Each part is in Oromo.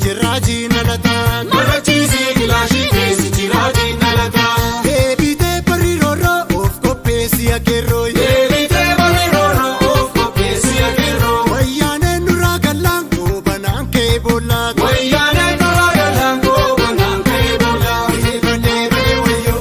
jiraajiin dhalataa. Marrachiisee kilaashii keessi jiraajiin dhalataa. Deebitee barri roorroo of qopheessi akeerroo. Deebitee barri roorroo of qopheessi akeerroo. Wayyaaneen nurraa gallaan goobanaan kee boollaa. Wayyaaneen nurraa gallaan goobanaan kee boollaa. Deebadee badee wayyoo.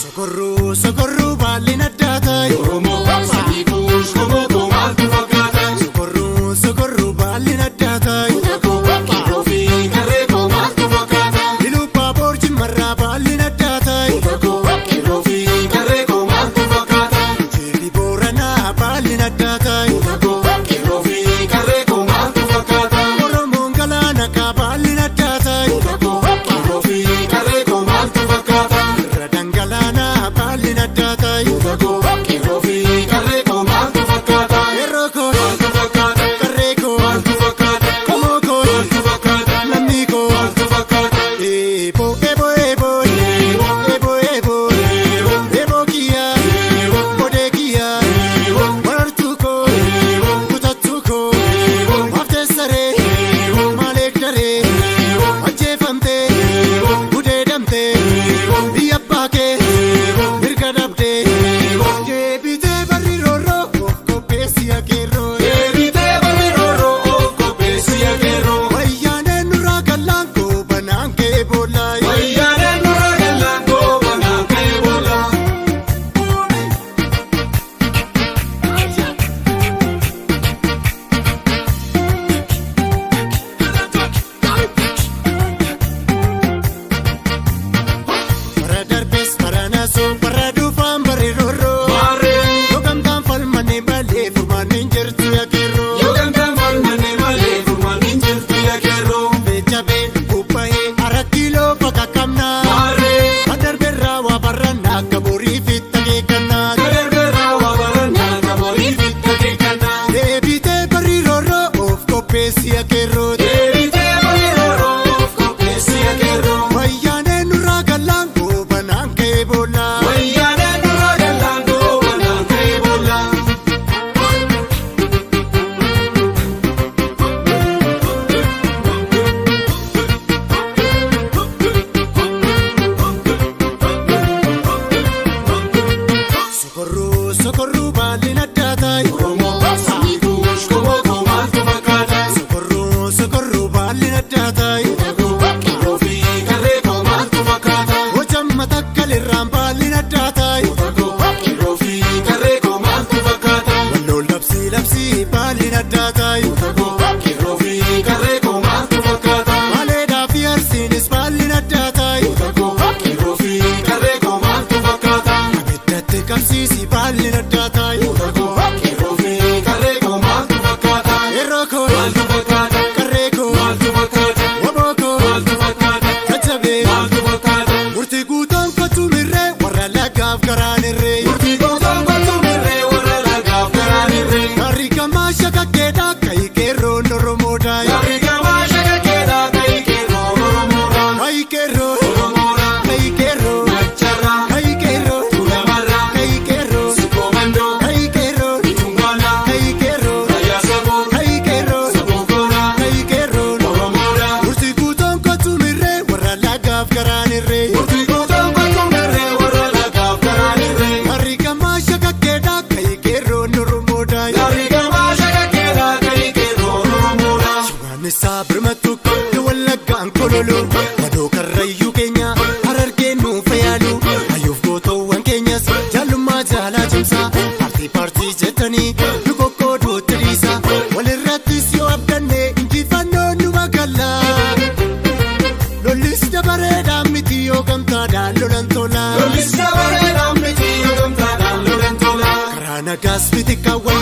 Sokorruu sokorruu baalli addaa taa'e. Oromoo sanyii kuush qomoo koo maaltu fakkaata? Sokorruu sokorruu baalli addaa taa'e. Qeerroo fi qarree koo maaltu fakkaata? Iluubbaa boorji marraa baalli addaa taa'e. Qeerroo fi qarree koo maaltu fakkaata? Jeerri booranaa baalli addaa taa'e. Qeerroo fi qarree koo maaltu fakkaata? Oromoon galaana kaabaalli addaa taa'e. Qeerroo fi qarree koo maaltu fakkaata? Irra dhangalaanaa baalli addaa taa'e. Qeerroo fi qarree koo maaltu fakkaata? Qeerroo koo Maaltu fakkaata? qarree koo Maaltu fakkaata? qomoo koo Maaltu fakkaata? lammii koo. Maaltu fakkaata? Eeboo eeboo eeboo eeboo eeboo eeboo kiyyaa godee kiyyaa warartuu koo kutattuu koo mafteessaree maaleek daree ajjeefamtee gudeedamtee biyya abbaa kee mirga dhabdee deebitee barri roorroo of qopheessi akeerroo. Deebitee barri roorroo of qopheessi akeerroo. Wayyaaneen nurraa gallaan goobanaan kee boollaa. Wayyaaneen nurraa gallaan goobanaan kee boollaa. Bara darbees bara naasoo bara duufaan barri roorroo. Maarree Yoo gamtaan falmannee malee furmaanni hin jirtu akeerroo. yoo gamtaan falmanne malee furmaanni hin jirtu akeerroo. Beejjabee bubbahee arat kiiloo bakka qabnaa. Maarree Adarbeerraa waa barannaa akka borii fitta keekannaa. gadarbeerraa waa barannaa kaborii fitta keekannaa. Deebitee barri roorroo of qopheessi akeerroo. Deebitee barri roorroo of qopheessi akeerroo. Wayyaaneen nurraa gallaan goobanaan kee boollaa. Wayyaaneen nurraa gallaan goobanaan kee boollaa. Sokorruu sokorruu baalli addaa taa'e. Oromoo sanyii kuush qomoo koo maaltu fakkaata? Sokorruu sokorruu baalli addaa taa'e. Qeerroo fi qarree koo maaltu fakkaata? Hojamma takka lirraan baalli addaa taa'e. Qeerroo fi qarree koo maaltu fakkaata? Walloon labsii labsii baalli addaa taa'e. Qeerroo fi qarree koo maaltu fakkaata? Maaleedhaa fi arsiinis baalli addaa taa'e. Qeerroo fi qarree koo maaltu fakkaata? Abiddatti qabsiisi baalli addaa taa'e. Qeerroo fi qarree koo maaltu fakkaata? Qeerroo koo Maaltu fakkaata? qarree koo Maaltu fakkaata? waboo koo Maaltu fakkaata? jajjabee Maaltu fakkaata? murtii guutuun kottu mirree warra lagaaf garaan irree. Murtii gootaan kottu mirree warra lagaaf garaan irree. Gaarii gamaa shakakkeedhaa ka'ii qeerroon Oromoodhaa. Gaarii gamaa shakakkeedhaa ka'ii qeerroo Oromoodhaa. Ka'ii qeerroo Oromoodhaa. ka'ii qeerroo Macharraa. ka'ii qeerroo Tuulamarraa. ka'ii qeerroo Sikomandoo. ka'ii qeerroo Ituungaanaa. ka'ii qeerroo Raayyaa saboo. ka'ii qeerroo Saboonkoonaa. ka'ii qeerroo. Oromoodhaa. Murtii guutuun kottu mirree warra lagaaf garaan irree. Murtii gootaan kottu mirree warra lagaaf garaan irree. Gaarii gamaa shakakkeedhaa ka'ii qeerroon Oromoodhaa. Gaarii gamaa shakakkeedhaa ka'ii qeerroo Oromoodhaa. Waannisaa birmattu qabdu wallaggaan kololu madoo karrayyuu keenya harargeen nuuf yaalu hayyuuf gootoowwan keenyas jaalummaa jaalaa cimsaa paartii paartii jettanii nu qoqqooduutti dhiisa walirrattis yoo abdanne injifannoo nu magalla lollis dabareedhaan miti yoo gamtaadhaan lolan tola Lollis dabareedhaan miti yoo gamtaadhaan lolan tola. karaa nagaas miti kaawwan.